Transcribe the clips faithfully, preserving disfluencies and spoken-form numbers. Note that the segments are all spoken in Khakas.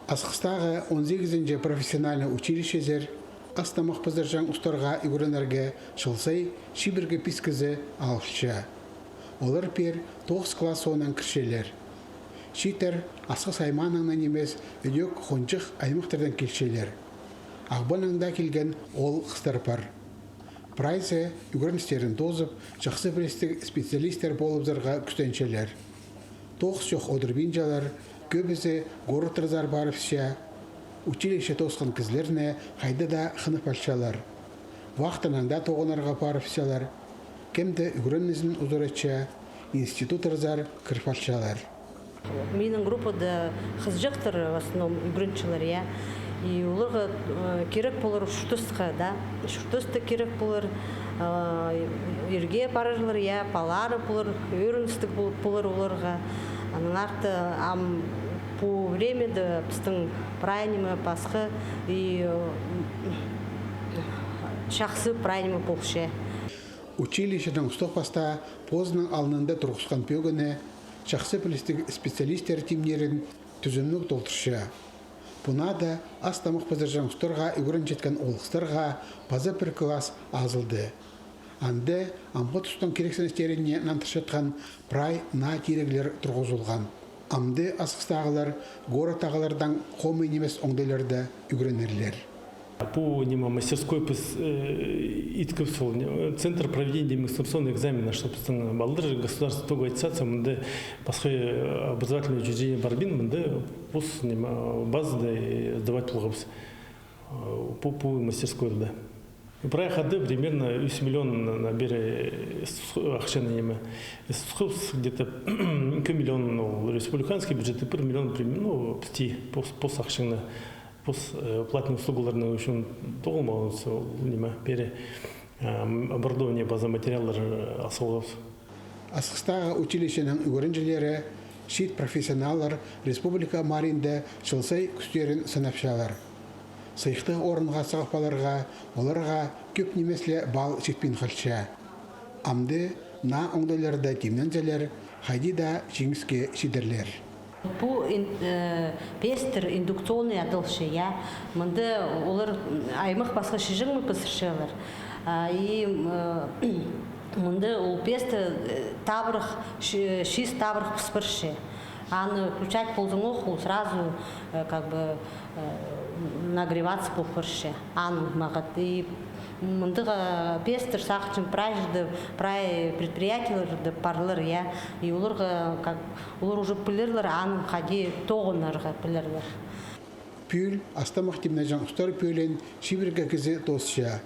Асхыстағы он сигізінҷі профессиональный училищезер ас-тамах пызырҷаң устарға ӱгренерге чыл сай чибіргі пис кізі алылча. Олар пеер тоғыс класс соонаң кірчелер. Чииттер Асхыс аймаанаң на нимес, ідӧк хонҷых аймахтардаң килчелер. Ағбаннаң даа килген оол-хыстар пар. Прайзы ӱгреністерін тоозып, чахсы пілістіг специалисттер полыбызарға кӱстенчелер. Тоғыс чох одырбинчалар, кӧбізі городтарзар парыбысча. Училище тоосхан кізілерні хайда даа хынып алчалар. Вахтанаң даа тоғынарға парыбысчалар. Кем-де ӱгренізін узаратча, институттарзар кіріп алчалар. Минің группада хызыҷахтар в основном ӱгренчелер, я. И оларға, э, кирек полар чуртасха, да. Чуртас та кирек полар, э, ирге парарлар, я, палалары полар, ӧріністіг пол-, полар оларға. Анаң арты ам пу времяда пістің прай ниме пасха и, э, чахсы прай ниме полча. Училищенің устағ пастаа позының алнында турғысхан пӧгіні чахсы пілістіг специалисттер тимнирін тӱзімніг толдырча. Пу наада ас-тамах пызырҷаң устарға ӱгренчеткен оол-хыстарға паза пір класс азылды. Анда амғы тустың кирексіністеріне нандырчатхан прай наа тиріглер турғызылған. Амды Асхыстағылар городтағылардаң хомай нимес оңдайларда ӱгренерлер. Пу ниме мастерской піс, э, иткебіс ол, ниме, центр проведения дистанционного экзамена, чтоб пістің палалар государственный итоговый аттестация, мында пасха, э, образовательный учреждение парбин, мында пос, ниме, базада, э, сдавать полғабыс. Э, пу, пу мастерскойда. Прай хада примерно ӱс миллион на, на пеер, э, с-, ахчаны, ниме, с-, где-то ікі миллион ол республиканский бюджет, пір миллион примерно, ну, пісте пос, пос ахчаны. Пос, э, платный услугаларны ӱчӱн тоғынмаабыс, ол ниме, пеер, э, оборудование, паза материаллар, э, ас салғабыс. Асхыстағы училищенің ӱгренҷілері, чиит профессионаллар республика маринда чыл сай кӱстерін сынапчалар. Сыйыхтығ орынға сығып аларға оларға кӧп нимес ле балл читпин халча. Амды наа оңдайларда тимнензелер, хайди даа чиңіске чидерлер. Пу ин-, э, пестер индукционный адалча, я. Мында олар, м, аймах пасха чіҷең ме пызырчалар. А, и, м, э, мында ол песті, э, табырах, чи-, чис табырах пыс парча. Аны включать ползаң ох, ол сразу, э, как бы, э, нагреваться пол парча. Аның маңат. И мындағ пестер сағынчам прай чирде, прай предприятиелерде парлар, я. И оларға, как, олар уже пілерлер, аның хайди тоғынарға пілерлер. Пӱӱл ас-тамах тимнеҷең устар пӧлиин чибіргі кізі тоосча.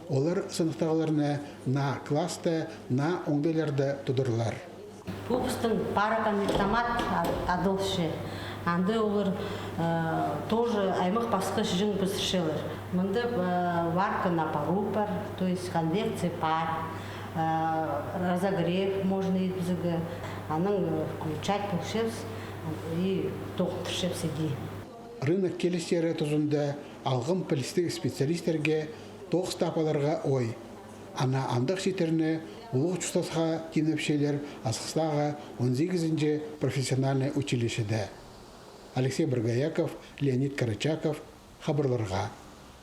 Олар сыныхтағыларны наа класста, наа оңдайларда тударлар. Пу пістің пароконвектомат а-, адалча. Анда олар, э, тоже аймах пасха чіҷең пызырчалар. Мында, э, варка на пару пар, то есть конвекция пар, э, разогрев можно итпізерге, анаң, э, включать полчабыс и тоғындырчабыс иди. Рынок килістері тузында алғым пілістіг специалистерге тоғыс таап аларға ой. Ана андағ чииттерні улуғ чуртасха тимнепчелер Асхыстағы он сигізінҷі профессиональный училищеде. Алексей Боргояков, Леонид Карачаков, хабарларға.